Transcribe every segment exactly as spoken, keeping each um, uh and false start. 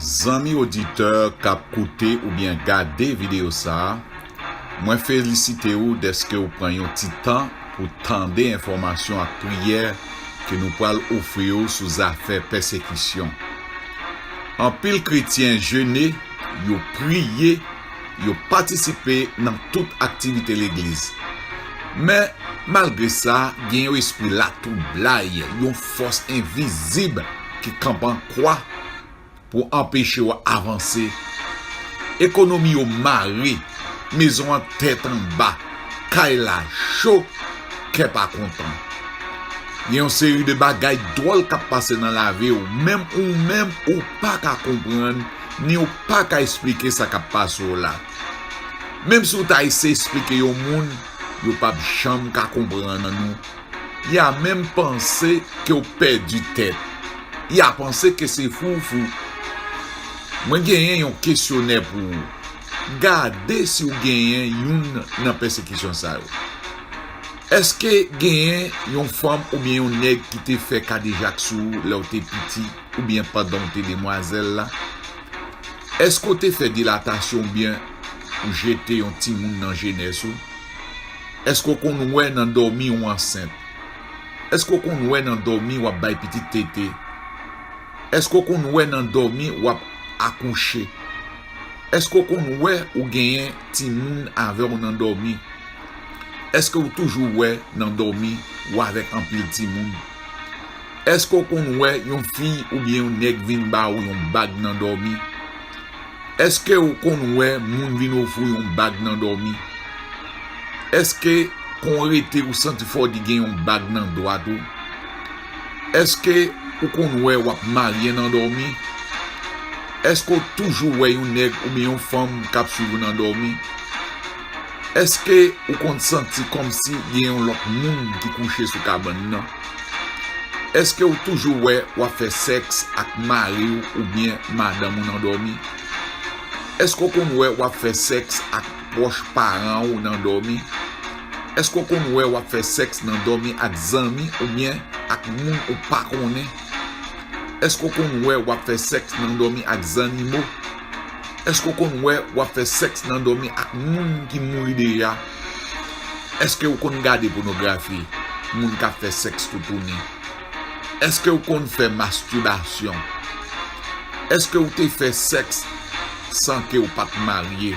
Zanmi oditè k ap koute oubyen gade videyo sa a, mwen felisite w dèske w pran yon ti tan pou tande enfòmasyon ak priyè ke nou pral ofri w sou zafè pèsekisyon. Anpil kretyen jene, yo priye, yo patisipe nan tout aktivite legliz. Men, malgre sa, gen yon espri latwoublay, yon fòs envizib ki kanpe an kwa pou anpeche w avanse. Ekonomi yo mare, mezon an tèt anba, kay la cho, kè pa kontan. Gen yon seri de bagay dwòl k ap pase nan lavi w, menm ou menm ou pa ka konprann, ni w pa ka esplike sa k ap pase w la. Menm si w ta eseye esplike yon moun, yo p ap janm ka konprann ou. Y a menm panse ke w pèdi tèt. Y a panse ke se fou w fou. Mwen genyen yon kesyonè pou ou. Gade si w genyen youn nan pèsekisyon sa yo. Èske genyen yon fanm oubyen yon nèg ki te fè kadejak sou ou lè w te piti oubyen pandan w te demwazèl la? Èske w te fè dilatasyon oubyen ou jete yon timoun nan jenès ou? Èske w konn wè nan dòmi w ansent? Èske w konn wè nan dòmi w ap bay pitit tete? Èske w konn wè nan dòmi w ap akouche? Èske w konn wè ou genyen timoun avè w nan dòmi? Èske w toujou wè nan dòmi w avèk anpil timoun? Èske w konn wè yon fi oubyen yon nèg vin ba w yon bag nan dòmi? Èske w konn wè moun vin ofri w yon bag nan dòmi? Èske kon w rete ou santi fò w di gen yon bag nan dwat ou? Èske ou konn wè w ap marye nan dòmi? Èske w toujou wè yon nèg oubyen yon fanm k ap swiv ou nan dòmi? Èske ou konn santi kòmsi gen yon lòt moun ki kouche sou kabann nan? Èske w toujou wè w ap fè sèks ak mari w oubyen madanm ou nan dòmi? Èske w konn wè w ap fè sèks ak pwòch paran w nan dòmi? Èske w konn wè w ap fè sèks nan dòmi ak zanmi oubyen ak moun ou pa konnen? Èske w konn wè w ap fè sèks nan dòmi ak zannimo? Èske w konn wè w ap fè sèks nan dòmi ak moun ki mouri deja? Èske w konn gade pònografi, moun k ap fè sèks toutouni? Èske w konn fè mastibasyon? Èske w te fè sèks san ke w pa t marye?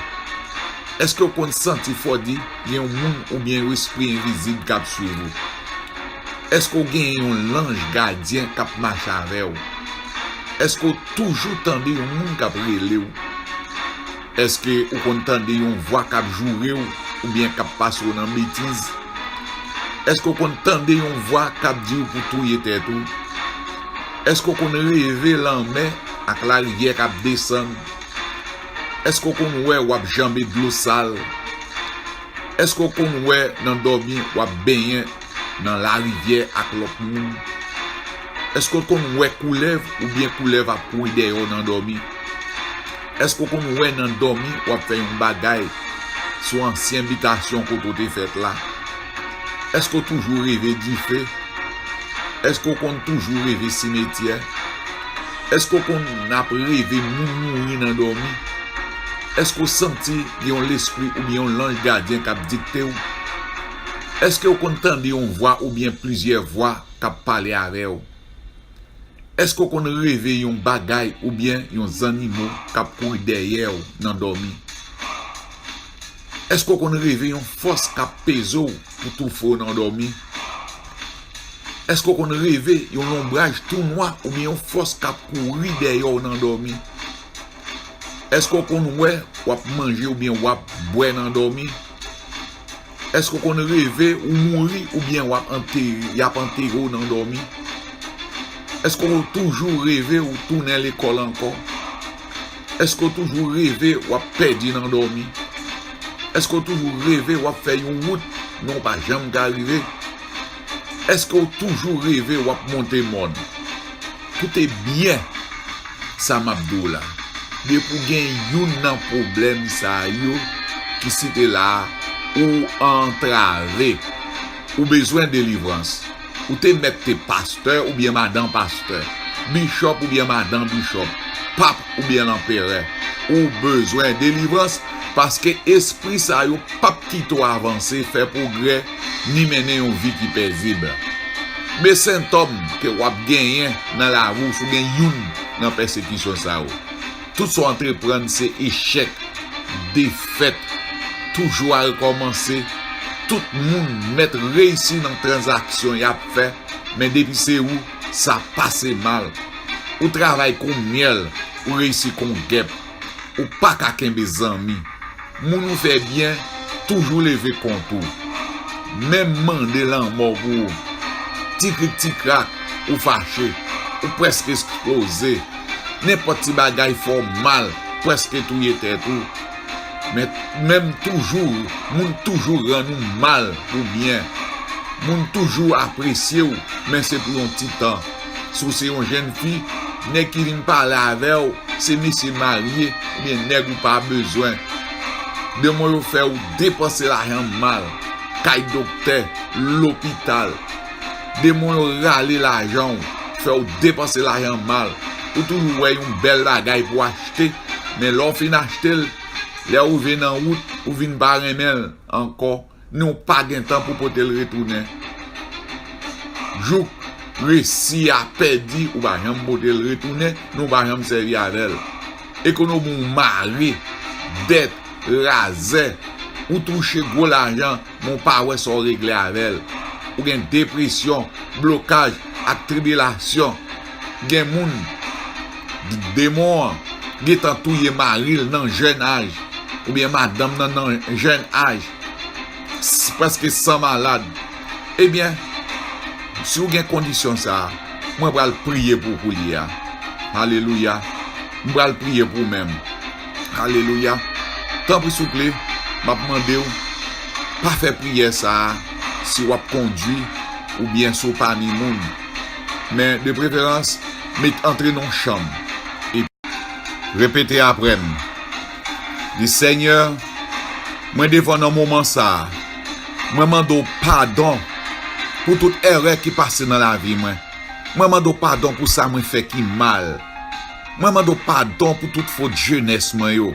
Èske w konn santi fò di gen yon moun oubyen yon espri envizib k ap swiv ou? Èske w genyen yon lanj gadyen k ap mache avè w? Èske w toujou tande yon moun k ap rele w? Èske ou konn tande yon vwa k ap joure w oubyen k ap pase w nan betiz? Èske ou konn tande yon vwa k ap di w pou touye tèt ou? Èske ou konn reve lanmè ak larivyè k ap desann? Èske ou konn wè w ap janbe dlo sal? Èske ou konn wè nan dòmi w ap benyen nan larivyè ak lòt moun? Èske w konn wè koulèv oubyen koulèv ap kouri dèyè w nan dòmi? Èske w konn wè nan dòmi w ap fè yon bagay sou ansyen bitasyon kote w te fèt la? Èske w toujou reve dife? Èske w konn toujou reve simetyè? Èske w konn ap reve moun mouri nan dòmi? Èske w santi gen yon lespri oubyen yon lanj gadyen k ap dikte w? Èske w konn tande yon vwa oubyen plizyè vwa k ap pale avè w? Èske w konn reve yon bagay oubyen yon zannimo k ap kouri dèyè w nan dòmi? Èske w konn reve yon fòs k ap peze w pou toufe w nan dòmi? Èske w konn reve yon lonbraj tou nwa oubyen yon fòs k ap kouri dèyè w nan dòmi? Èske w konn wè w ap manje oubyen w ap bwè nan dòmi? Èske w konn reve ou mouri oubyen w ap antere, y ap antere w nan dòmi? Èske w toujou reve ou tounen lekòl ankò? Èske w toujou reve w ap pèdi nan dòmi? Èske w toujou reve w ap fè yon wout, men w pa janm ka rive? Èske w toujou reve w ap monte mòn? Koute byen sa m ap di w la. Depi w gen youn nan pwoblèm sa yo ki site la a, ou antrave. Ou bezwen delivrans. Ou te mèt te pastè oubyen madan pastè. bichòp oubyen madan bichòp, pap oubyen lanperè. Ou bezwen delivrans, paske espri sa yo p ap kite w avanse, fè pwogrè, ni mennen yon vi ki pezib. Men sentòm ke w ap genyen nan lavi w si w gen youn nan pèsekisyon sa yo. Tout sa w antreprann se echèk, defèt, toujou a rekòmanse. Tout moun mèt reyisi nan tranzaksyon y ap fè, men depi se ou, sa pase mal. Ou travay kon myèl, ou reyisi kon gèp. Ou pa ka kenbe zanmi. Moun ou fè byen toujou leve kont ou. Menm mande lanmò pou ou. Ti krik ti krak, ou fache. Ou prèske eksploze. Nenpòt ti bagay fè w mal, prèske touye tèt ou. Men, menm toujou, moun toujou rann ou mal pou byen. Moun toujou apresye w, men se pou yon ti tan. Si w se yon jèn fi, nèg ki vin pale avè w, se mesye marye oubyen nèg ou pa bezwen. Demon yo fè w depanse lajan mal, kay doktè, lopital. Demon yo rale lajan w, fè w depanse lajan mal. Ou toujou wè yon bèl bagay pou achte, men lè w fin achte l, lè w rive nan wout, ou vin pa renmen l ankò, ni w pa gen tan pou pote l retounen. Jouk resi a pèdi, ou pa janm pote l retounen, ni w pa janm sèvi avè l. Ekonomi w mare, dèt, razè, ou touche gwo lajan, men w pa wè sa w regle avè l. Ou gen depresyon, blokaj ak tribilasyon. Gen moun, demon an gentan touye mari l nan jèn aj, oubyen madanm nan nan jèn aj, s- prèske san malad. Ebyen, si w gen kondisyon sa a, mwen pral priye pou ou koulye a. Alelouya. M pral priye pou ou menm. Alelouya. Tanpri souple, m ap mande w, pa fè priyè sa a si w ap kondui oubyen si w pami moun. Men, de preferans, met antre nan yon chanm epi repete apre m. Di, Senyè, mwen devan w nan moman sa a. Mwen mande w padon pou tout erè ki pase nan lavi mwen. Mwen mande w padon pou sa mwen fè ki mal. Mwen mande w padon pou tout fot jenès mwen yo.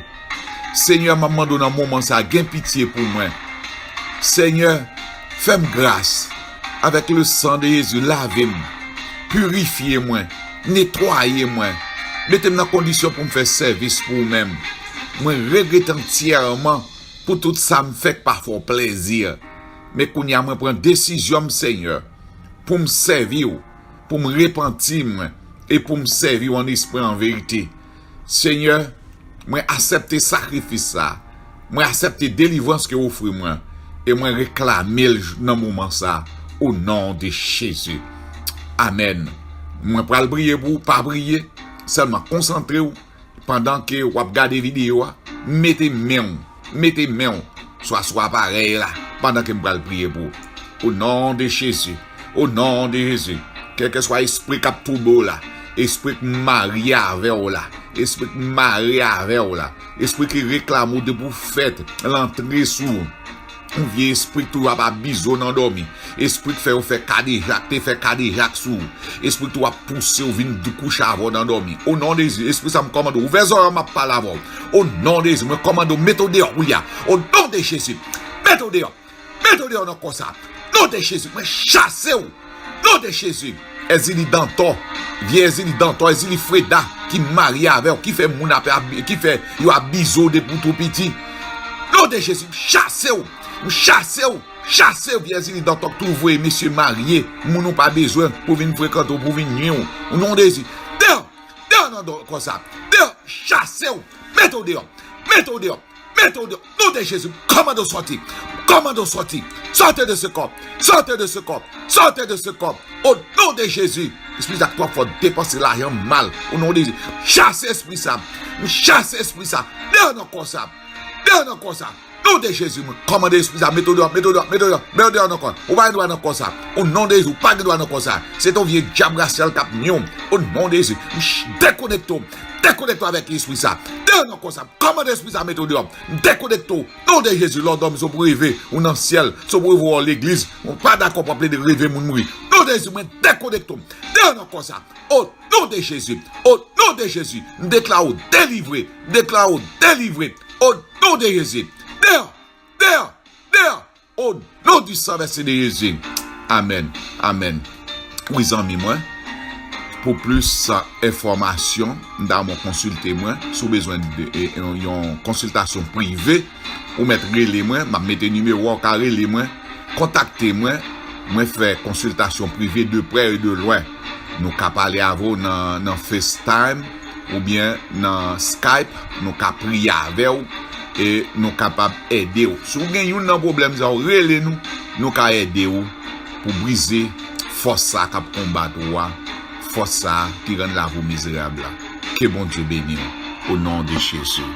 Senyè, m ap mande w nan moman sa a, gen pitye pou mwen. Senyè, fè m gras. Avèk le san de Jezi, lave m. Pirifye mwen. Netwaye mwen. Mete m nan kondisyon pou m fè sèvis pou ou menm. Mwen regrèt antyèman pou tout sa m fè k pa fè w plezi. Men kounye a, mwen pran desizyon m, Senyè, pou m sèvi w, pou m repanti m e pou m sèvi w an espri, an verite. Senyè, mwen aksepte sakrifis sa a. Mwen aksepte delivrans ke w ofri mwen e mwen reklame l nan moman sa a, o non de Jezi. Amèn. Mwen pral priye pou ou, pa priye, sèlman konsantre w. Pandan ke w ap gade videyo a, mete men w, mete men w swa sou aparèy la pandan ke m pral priye pou ou. O non de Jezi, o non de Jezi, kèlkeswa espri k ap toube w la, espri k marye avè w la, espri k marye avè w la, espri ki reklame w depi w fèt, l antre sou ou. Yon vye espri k toujou ap abize w nan dòmi. Espri k fè yo fè kadejak, te fè kadejak sou ou. Espri k toujou ap pouse w vin kouche avè w nan dòmi. O non de Jezi, espri sa m kòmande w. Ouvè zòrèy w, m ap pale avè w. O non de Jezi, mwen kòmande w, mete w deyò koulye a. O non de Jezi, mete w deyò. Mete w deyò nan kò sa. Non de Jezi, mwen chase w. Non de Jezi. Èzili Dantò, vye Èzili Dantò, Èzili Freda, ki marye avè w, ki fè moun ap, ap, ki fè yo abize w depi w tou piti. Non de Jezi, m chase w, m chase w, chase w, vye Èzili Dantò k toujou voye mesye marye, moun ou pa bezwen pou vin frekante w, pou vin nwi w. O non de Jezi, deyò, deyò nan do-, kò sa, deyò, chase w, mete w deyò, mete w deyò. Mete w deyò. Non de Jezi, m kòmande w sòti. M kòmande w sòti. Sortez de ce corps. Sortez de ce corps. Sortez de ce corps. O non de Jezi. Espri sa k twò fò depanse lajan mal. O non de Jezi. M chase espri sa. M chase espri sa. Deyò nan kò sa. Deyò nan kò sa. Non de Jezi, mwen kòmande espri sa. Mete w deyò, mete w deyò, mete w deyò. Mete w deyò nan kò. Ou pa gen dwa nan kò sa. O non de Jezi, ou pa gen dwa nan kò sa. Se ton vye dyab rasyal k ap nwi w. O non de Jezi. M ch-, dekonekte w. Dekonekte w avèk espri sa. Deyò nan kò sa. Kòmande espri sa mete w deyò. M dekonekte w. Non de Jezi, lè w dòmi, se pou reve, ou nan syèl, se pou reve w legliz. Mwen pa dakò pou ap plede reve moun mouri. non de Jezi, mwen dekonekte w deyò nan kò sa. O non de Jezi, o non de Jezi, m deklare w delivre, m deklare w delivre, o non de Jezi. Deyò, deyò, deyò, o non di san vèse de Jezi. Amèn, amèn. Wi, zanmi mwen, pou plis enfòmasyon, m ta mwen konsilte mwen. Si w bezwen de, e, yon, yon konsiltasyon prive, ou mèt rele mwen, m ap mete nimewo a, w ka rele mwen, kontakte mwen. Mwen fè konsiltasyon prive de prè e de lwen. Nou ka pale avè w nan, nan FaceTime oubyen nan Skype, nou ka priye avè w e nou kapab ede w. Si w gen youn nan pwoblèm sa yo, rele nou, nou ka ede w pou brize fòs sa k ap konbat ou a, fòs sa ki rann lavi w mizerab la. Ke Bondye beni w, o non de Jezi.